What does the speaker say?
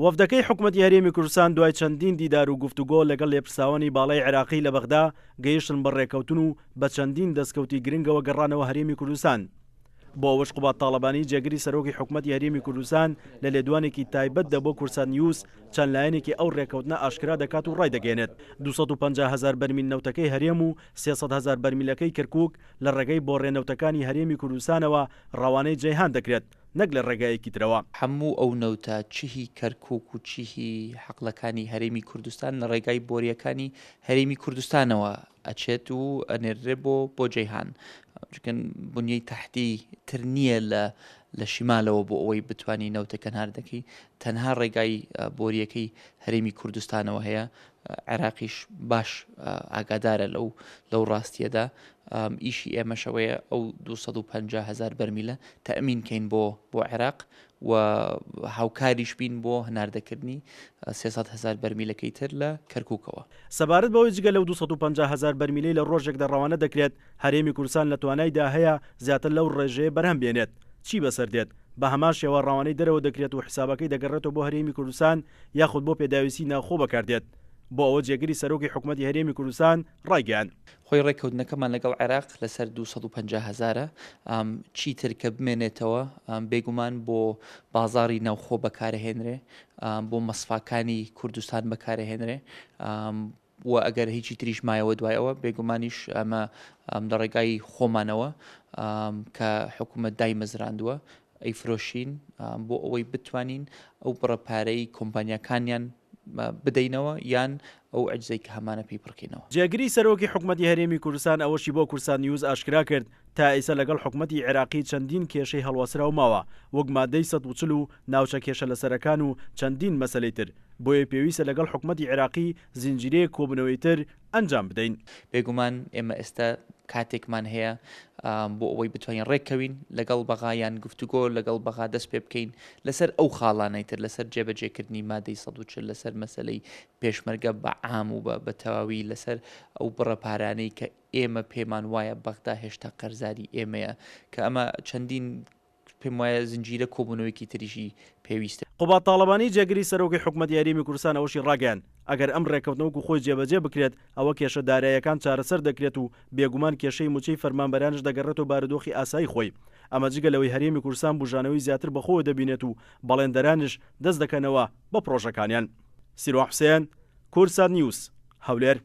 وەفدەکەی حکومەتی هەرێمی کوردستان دوای چەندین دیدار و گفتوگۆ لەگەڵ لێپرساوانی باڵای عێراقی لە بەغدا گەیشتن بە ڕێککەوتن و بە چەندین دەستکەوتی گرنگەوە گەڕانەوە هەرێمی کوردستان. بۆ ئەوەش قوباد تاڵەبانی جێگری سەرۆکی حکومەتی هەرێمی کوردستان لە لێدوانێکی تایبەتدا بۆ کوردسات نیوز چەند لایەنێکی ئەو ڕێککەوتنە ئاشکرا دەکات و ڕایدەگەیەنێت 250 هەزار بەرمیل نەوتەکەی هەرێم و 300 هەزار بەرمیلەکەی کەرکوک لە ڕێگەی بۆڕێ نەوتەکانی هەرێمی کوردستانەوە ڕەوانەی جەیهان دەکرێت نەک لە ڕێگایەکی ترەوە. هەموو ئەو نەوتە چ هی کەرکوک و چ هی حەقلەکانی هەرێمی کوردستان لە ڕێگای بۆرییەکانی هەرێمی کوردستانەوە ئەچێت و ئەنێررێ بۆ بۆ جەیهان چونکە بنیەی تەحتی تر نییە لە لە شیمالەوە بۆ ئەوەی بتانی نەوتەکە هەناردەکەی تەنها ڕێگای بۆریەکەی هەرێمی کوردستانەوە هەیە عێراقیش باش ئاگادارە لەو لەو ڕاستیەدا ئیشی ئێمەشەوەیە ئەو 250 هزار بەرمیلە تەمین کەین بۆ بۆ عێراق و هاوکاریش بین بۆ هەناردەکردنی 300 هزار بەرمیلەکەی تر لە کەرکوکەوە. سەبارەت بەوەی جگە لەو 250 هەزار بەرمیلەی لە ڕۆژێکدا ڕەوانە دەکرێت، هەرێمی کوردستان لە توانایدا هەیە زیاتر لەو ڕێژەیە بەرهەم بێنێت، چی بەسەر دێت؟ بە هەمان شێوە ڕەوانەی دەرەوە دەکرێت و حیسابەکەی دەگەڕێتەوە بۆ هەرێمی کوردستان یاخود بۆ پێداویستی ناوخۆ بەکاردێت؟ بۆ ئەوە جێگری سەرۆکی حکومەتی هەرێمی کوردستان ڕایگەیاند. خۆی ڕێککەوتنەکەمان لەگەڵ عێراق لەسەر 250 هەزارە، چیتر کە بمێنێتەوە بێگومان بۆ بازاڕی ناوخۆ بەکارەهێنرێ، بۆ مەسفاکانی کوردستان بەکارەهێنرێ و ئەگەر هیچی تریش مایەوە دوای ئەوە بێگومانیش ئەمە لە ڕێگای خۆمانەوە کە حکوومەت دایمەزراندووە ئەیفرۆشین بۆ ئەوەی بتوانین ئەو بڕە پارەی کۆمپانیاکانیان بدەینەوە یان ئەو عەجزەی کە هەمانە پێی پڕکەینەوە. جێگری سەرۆکی حکومەتی هەرێمی کوردستان ئەوەشی بۆ کوردسات نیوز ئاشکرا کرد، تا ئیسە لەگەڵ حکومەتی عێراقی چەندین کێشەی هەڵواسراو ماوە وەک مادەی 140 و ناوچە کێشە لەسەرەکان و چەندین مەسەلەی تر، بۆیە پێویستە لەگەڵ حکومەتی عێراقی زنجیرەیەک کۆبوونەوەی تر ئەنجام بدەین. بێگومان ئێمە ئێستا کاتێکمان هەیە بۆ ئەوەی بتوانین ڕێککەوین لەگەڵ بەغا یان گفتوگۆ لەگەڵ بەغا دەست پێ بکەین لەسەر ئەو خاڵانەی تر لەسەر جێبەجێکردنی مادەی 140 لەسەر مەسەلەی پێشمەرگە بە عام و بە تەواوی لەسەر ئەو بڕە پارانەی کە ئێمە پێمان وایە بەغدا هێشتا قەرزاری ئێمەیە کە ئەمە چەندین پێم وایە زنجیرە کۆبوونەوەیەکی تریشی پێویستە. قوباد تاڵەبانی جێگری سەرۆکی حکومەتی هەرێمی کوردستان ئەوەشی ڕاگەیاند، ئەگەر ئەم ڕێککەوتنە وەکو خۆی جێبەجێ بکرێت ئەوە کێشە داراییەکان چارەسەر دەکرێت و بێگومان کێشەی موچەی فەرمانبەرانش دەگەڕێتەوە بارودۆخی ئاسایی خۆی ئەمە جگە لەوەی هەرێمی کوردستان بوژانەوەی زیاتر بەخۆوە دەبینێت و بەڵێندەرانش دەست دەکەنەوە بە پڕۆژەکانیان. سیروان حوسێن، کوردسات نیوز، هەولێر.